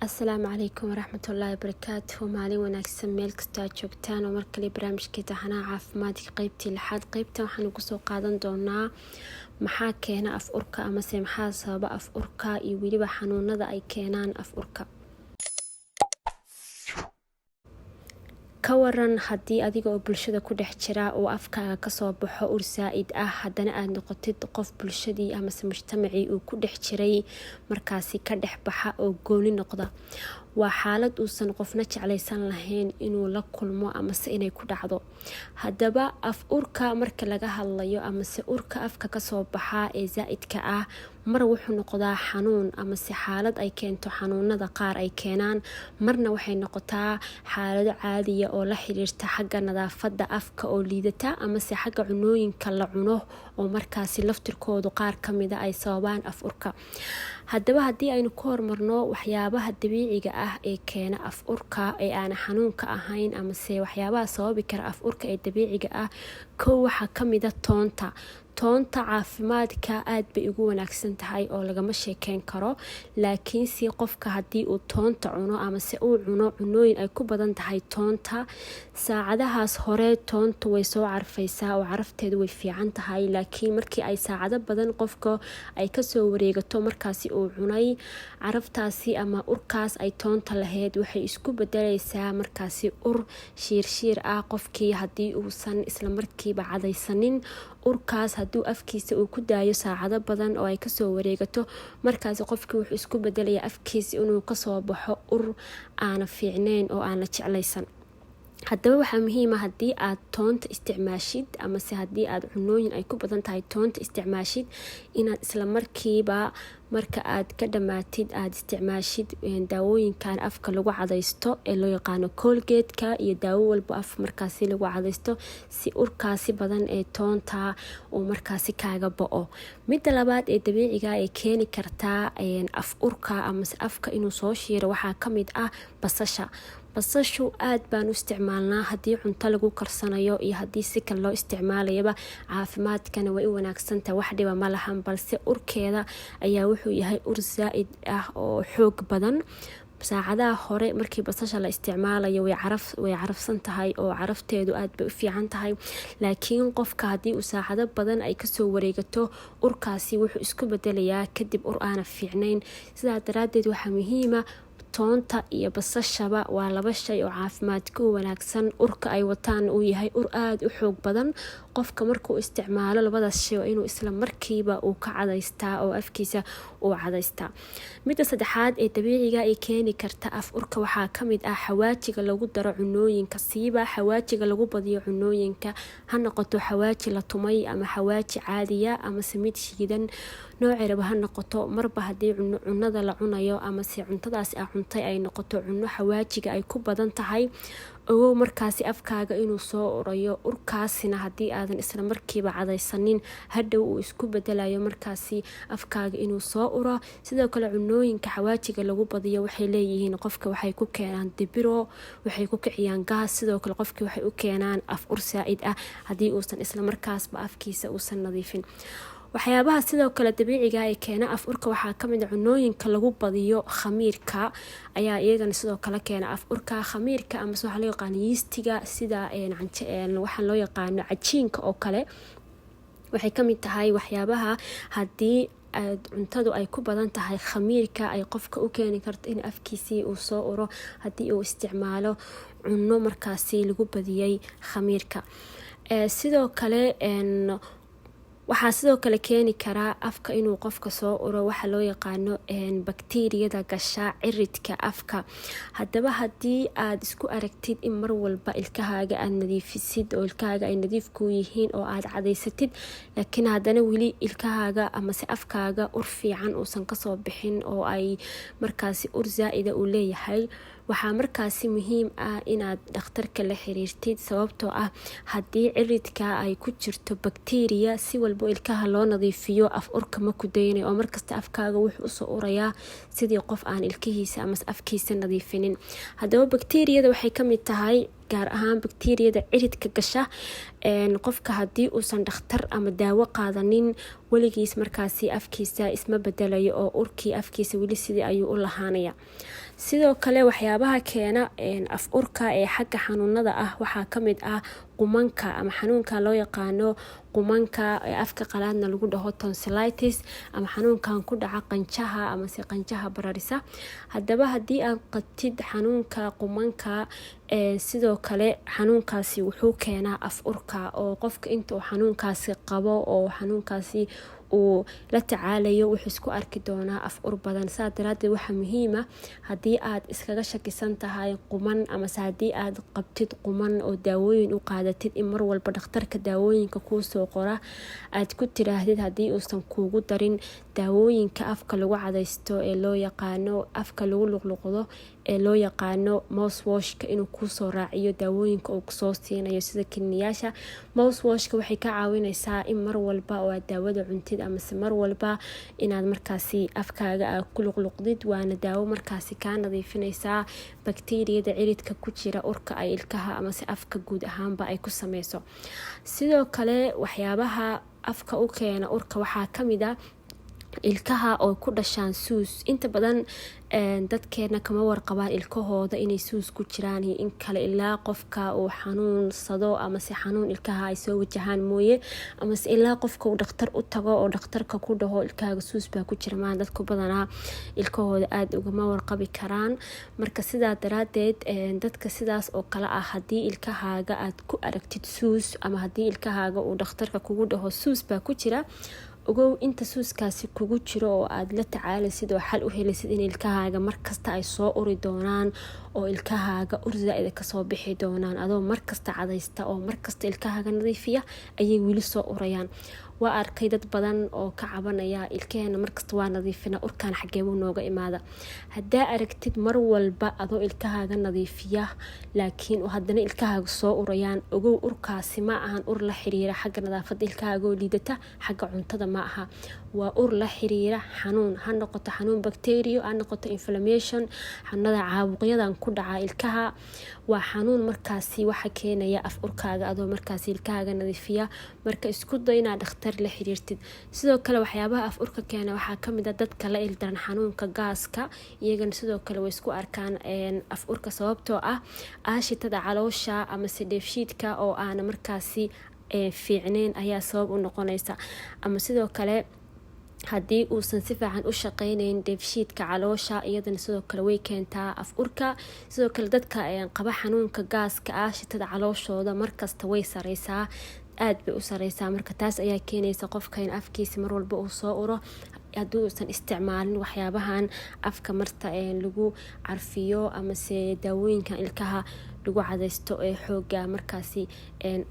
Asalaamu calaykum waraxmatullaahi wabarakaatuhu. Maalin wanaagsan meel kastoo aad joogtaan oo markale barnaamijkii taxanaha caafimaadka, qeybtii lixaad. Qeybtan waxaanu kusoo qaadan doonaa maxaa keena af urka amase maxaa sababa af urka iyo weliba xanuunada ay keenaan af urka. Ka waran haddii adiga oo bulshada ku dhex jira uu afkaaga kasoo baxo ur saa-id ah, haddana aada noqotid qof bulshadii amase mujtamacii uu ku dhex jiray markaasi ka dhex baxa oo gooni noqda? Waa xaalad uusan qofna jeclaysan lahayn inuu la kulmo amase inay ku dhacdo. Haddaba, af urka marka laga hadlayo amase urka afka kasoo baxaa ee saa-idka ah, mar wuxuu noqdaa xanuun amase xaalad ay keento xanuunada qaar ay keenaan, marna waxay noqotaa xaalado caadiya oo la xiriirta xagga nadaafada afka oo liidata amase xagga cunooyinka la cuno oo markaasi laftirkoodu qaar kamida ay sababaan af urka. Haddaba, haddii aynu ku hormarno waxyaabaha dabiiciga ah ee keena af urka ee aana xanuunka ahayn amase waxyaabaha sababi kara af urka ee dabiiciga ah, kow waxaa kamida toonta. Toonta caafimaadka aada bay ugu wanaagsan tahay oo lagama sheekeyn karo, laakiinse qofka haddii uu toonta cuno amase uu cuno cunooyin ay ku badan tahay toonta, saacadahaas hore toonta way soo carfaysaa oo carafteedu way fiican tahay, laakiin markii ay saacado badan qofka ay kasoo wareegato markaasi uu cunay, caraftaasi ama urkaas ay toonta lahayd waxay isku bedelaysaa markaasi ur shiirshiir ah. Qofkii haddii uusan islamarkiiba cadaysanin, urkaas hadduu afkiisa uu ku daayo saacado badan oo ay kasoo wareegato, markaasi qofkii wuxuu isku bedelayaa afkiisa inuu kasoo baxo ur aana fiicnayn oo aan la jeclaysan. Haddaba, waxaa muhiima haddii aad toonta isticmaashid amase haddii aad cunooyin ay ku badan tahay toonta isticmaashid, inaad islamarkiiba marka aad ka dhamaatid aada isticmaashid daawooyinkan afka lagu cadaysto ee loo yaqaano Colgate-ka iyo daawo walba af markaasi lagu cadaysto, si urkaasi badan ee toonta uu markaasi kaaga bao. Midda labaad ee dabiiciga ee keeni kartaa af urka amase afka inuu soo shiiro waxaa kamid ah basasha. Basashu aada baan u isticmaalnaa haddii cunto lagu karsanayo iyo haddii si kale loo isticmaalayaba, caafimaadkana way u wanaagsantahay, wax dhiba ma lahan, balse urkeeda ayaa wuxuu yahay ur saa-id ah oo xoog badan. Saacadaha hore markii basasha la isticmaalayo way carafsan tahay oo carafteedu aada bay u fiican tahay, laakiin qofka haddii uu saacado badan ay kasoo wareegato, urkaasi wuxuu isku bedelayaa kadib ur aana fiicnayn. Sidaa daraadeed waxaa muhiima, toonta iyo basashaba waa laba shay oo caafimaadka u wanaagsan, urka ay wataan uu yahay ur aada u xoog badan. Qofka markuu isticmaalo labadaas shay waa inuu isla markiiba uu ka cadaystaa oo afkiisa uu cadaystaa. Midda saddexaad ee dabiiciga ay keeni karta af urka waxaa kamid ah xawaajiga lagu daro cunooyinka, siiba xawaajiga lagu badiyo cunooyinka, ha noqoto xawaaji la tumay ama xawaaji caadiya amase mid shiidan, noocii raba ha noqoto. Marba haddii cunada la cunayo amase cuntadaasi a cuntay ay noqoto cuno xawaajiga ay ku badan tahay, ogow markaasi afkaaga inuu soo urayo. Urkaasina haddii aadan isla markiiba cadaysanin, hadhow uu isku bedelayo markaasi afkaaga inuu soo uro. Sidoo kale, cunooyinka xawaajiga lagu badiyo waxay leeyihiin qofka waxay ku keenaan dibiro, waxay ku kiciyaan gaas, sidoo kale qofki waxay u keenaan af ur saa-id ah haddii uusan isla markaasba afkiisa uusan nadiifin. Waxyaabaha sidoo kale dabiiciga ee keena af urka waxaa kamid a cunooyinka lagu badiyo khamiirka ayaa iyagana sidoo kale keena af urka. Khamiirka amase waxaa loo yaqaano yeastiga, sida waxaa loo yaqaano cajiinka oo kale, waxay kamid tahay waxyaabaha haddii cuntadu ay ku badan tahay khamiirka ay qofka u keeni karto in afkiisii uu soo uro haddii uu isticmaalo cuno markaasi lagu badiyay khamiirka. Sidoo kale, waxaa sidoo kale keeni karaa afka inuu qofka soo uro waxa loo yaqaano bakteriyada gasha ciridka afka. Haddaba, haddii aad isku aragtid in mar walba ilkahaaga aada nadiifisid oo ilkahaaga ay nadiif kuu yihiin oo aada cadaysatid, laakiin haddana weli ilkahaaga amase afkaaga ur fiican uusan kasoo bixin oo ay markaasi ur saa-ida uu leeyahay, waxaa markaasi muhiim ah inaad dhakhtarka la xiriirtid, sababtoo ah haddii ciridka ay ku jirto bakteriya, si walbo ilkaha loo nadiifiyo af urka ma ku daynayo oo markasta afkaaga wuxuu usoo urayaa sidii qof aan ilkihiisa amase afkiisa nadiifinin. Haddaba, bakteriyada waxay kamid tahay, gaar ahaan bakteriyada ciridka gasha, qofka haddii uusan dhakhtar ama daawo qaadanin, weligiis markaasi afkiisa isma bedelayo oo urkii afkiisa weli sidii ayuu u lahaanaya. Sidoo kale waxyaabaha keena af urka ee xagga xanuunada ah waxaa kamid ah qumanka ama xanuunka loo yaqaano qumanka ee afka qalaadna lagu dhaho tonsillitis, ama xanuunkan ku dhaca qanjaha amase qanjaha bararisa. Haddaba haddii aad qabtid xanuunka qumanka, sidoo kale xanuunkaasi wuxuu keenaa af urka, oo qofka inta uu xanuunkaasi qabo oo xanuunkaasi uu la tacaalayo wuxuu isku arki doonaa af ur badan. Saa daraadeed waxaa muhiima, haddii aad iskaga shakisan tahay quman amase haddii aad qabtid quman oo daawooyin u qaadatid, in mar walba dhakhtarka daawooyinka kuusoo qora aad ku tiraahdid haddii uusan kuugu darin daawooyinka afka lagu cadaysto ee loo yaqaano afka lagu luqluqdo ee loo yaqaano mouthwashka, inuu kuusoo raaciyo daawooyinka uu kusoo siinayo sida kiniyaasha. Mouthwashka waxay ka caawineysaa in mar walba oo aad daawada cuntid amase mar walba inaad markaasi afkaaga aad ku luqluqdid, waana daawo markaasi kaa nadiifineysaa bakteeriyada ciridka ku jira, urka ay ilkaha amase afka guud ahaanba ay ku sameyso. Sidoo kale waxyaabaha afka u keena urka waxaa kamid a ilkaha oo ku dhashaan suus. Inta badan dadkeena kama warqabaan ilkahooda inay suus ku jiraan iyo in kale ilaa qofka uu xanuunsado amase xanuun ilkaha ay soo wajahaan mooye, amase ilaa qofka uu dhakhtar u tago oo dhakhtarka ku dhaho ilkahaaga suus baa ku jira. Maan dadku badanaa ilkahooda aada ugama warqabi karaan. Marka sidaa daraadeed dadka sidaas oo kale ah, haddii ilkahaaga aad ku aragtid suus ama haddii ilkahaaga uu dhakhtarka kugu dhaho suus baa ku jira, ogow inta suuskaasi kugu jiro oo aada la tacaalaysid oo xal u helaysid in ilkahaaga markasta ay soo uri doonaan oo ilkahaaga ur zaa-ida kasoo bixi doonaan. Adoo markasta cadaysta oo markasta ilkahaaga nadiifiya ayay weli soo urayaan. Waa arkay dad badan oo ka cabanaya: "Ilkaheena markasta waa nadiifina, urkaan xageebuu nooga imaada?" Haddaa aragtid mar walba adoo ilkahaaga nadiifiya laakiin haddana ilkahaaga soo urayaan, ogow urkaasi ma ahan ur la xiriira xagga nadaafada ilkahaaga oo liidata, xagga cuntada ma aha. Waa ur la xiriira xanuun, ha noqoto xanuun bacterio, ha noqoto inflammation, xanuunada caabuqyadan ku dhaca ilkaha. Waa xanuun markaasi waxa keenaya af urkaaga adoo markaasi ilkahaaga nadiifiya. Marka isku day inaad dhakhtar la xiriirtid. Sidoo kale waxyaabaha af urka keena waxaa kamid a dadka la ildaran xanuunka gaaska. Iyagana sidoo kale way isku arkaan af urka, sababtoo ah aashitada caloosha amase dheefshiidka oo aana markaasi fiicneyn ayaa sabab u noqonaysa, ama sidoo kale haddii uusan si fiican u shaqeyneyn dheefshiidka caloosha, iyadana sidoo kale way keentaa af urka. Sidoo kale dadka qaba xanuunka gaaska ah, shitada calooshooda markasta way sareysaa, aada bay u sareysaa. Marka taas ayaa keenaysa qofka in afkiisa mar walba uu soo uro haddii uusan isticmaalin waxyaabahan afka marta lagu carfiyo amase daawooyinkan ilkaha lagu cadaysto ee xooga markaasi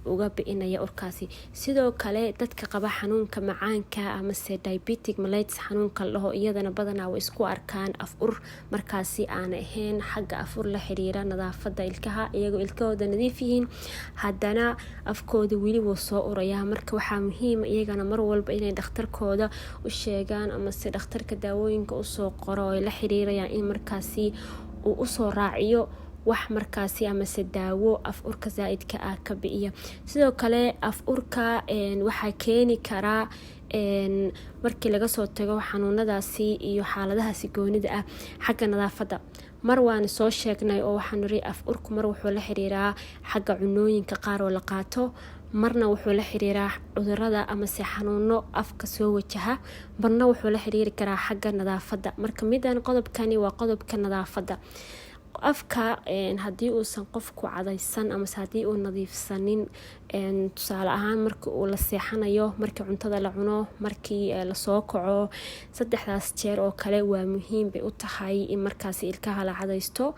uga bi'inaya urkaasi. Sidoo kale dadka qaba xanuunka macaanka amase diabetic mellitus xanuunka la dhaho, iyadana badanaa way isku arkaan af ur markaasi aan ahayn xagga af ur la xiriira nadaafada ilkaha. Iyagoo ilkahooda nadiif yihiin haddana afkooda weli wuu soo urayaa. Marka waxaa muhiima iyagana mar walba inay dhakhtarkooda u sheegaan amase dhakhtarka daawooyinka usoo qoro oo ay la xiriirayaan in markaasi uu usoo raaciyo wax markaasi amase daawo af urka zaa-idka ah ka bi'iya. Sidoo kale af urka waxaa keeni karaa, markii laga soo tago xanuunadaasi iyo xaaladahaasi goonida ah, xagga nadaafadda. Mar waana soo sheegnay oo waxaan niri af urku mar wuxuu la xiriiraa xagga cunooyinka qaar oo la qaato, marna wuxuu la xiriiraa cudurada amase xanuuno afka soo wajaha, marna wuxuu la xiriiri karaa xagga nadaafadda. Marka midan qodobkani waa qodobka nadaafadda afka. Haddii uusan qofku cadaysan amase haddii uu nadiifsanin, tusaale ahaan marka uu la seexanayo, markii cuntada la cuno, markii lasoo kaco, saddexdaas jeer oo kale waa muhiim bay u tahay in markaasi ilkaha la cadaysto,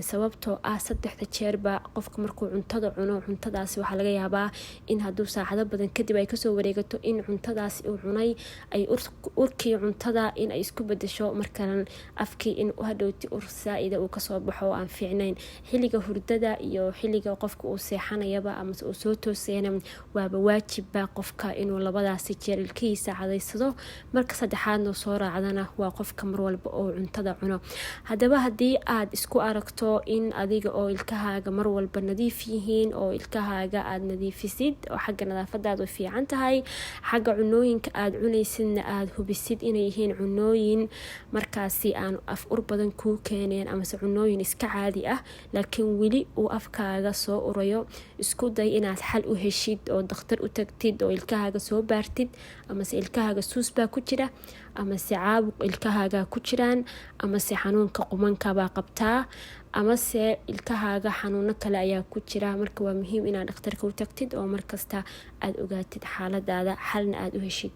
sababtoo ah saddexda jeerba qofka markuu cuntada cuno, cuntadaasi waxaa laga yaabaa in hadduu saacado badan kadib ay kasoo wareegato in cuntadaasi uu cunay ay urkii cuntada in ay isku bedesho markalan afkii, in hadhowti ur saa-ida uu kasoo baxo oo aan fiicnayn. Xilliga hurdada iyo xilliga qofka uu seexanayaba amase uu soo toosayo, soo toosayana waaba waajibba qofka inuu labadaasi jeer ilkihiisa cadaysado. Marka saddexaadna soo raacdana waa qofka marwalba oo cuntada cuno. Haddaba haddii aad isku aragto in adiga oo ilkahaaga marwalba nadiif yihiin, oo ilkahaaga aada nadiifisid, oo xagga nadaafadaadu fiican tahay, xagga cunooyinka aada cunaysidna aada hubisid inay yihiin cunooyin markaasi aan af ur badan kuu keeneen, amase cunooyin iska caadi ah, laakiin weli uu afkaaga soo urayo, isku day inaad xal u heshid oo dakhtar u tagtid oo ilkahaaga soo baartid. Amase ilkahaaga suus baa ku jira, amase caabuq ilkahaaga ku jiraan, amase xanuunka qumankabaa qabtaa, amase ilkahaaga xanuuno kale ayaa ku jira. Marka waa muhiim inaad dhakhtarka u tagtid oo markasta aada ogaatid xaaladaada, xalna aada u heshid.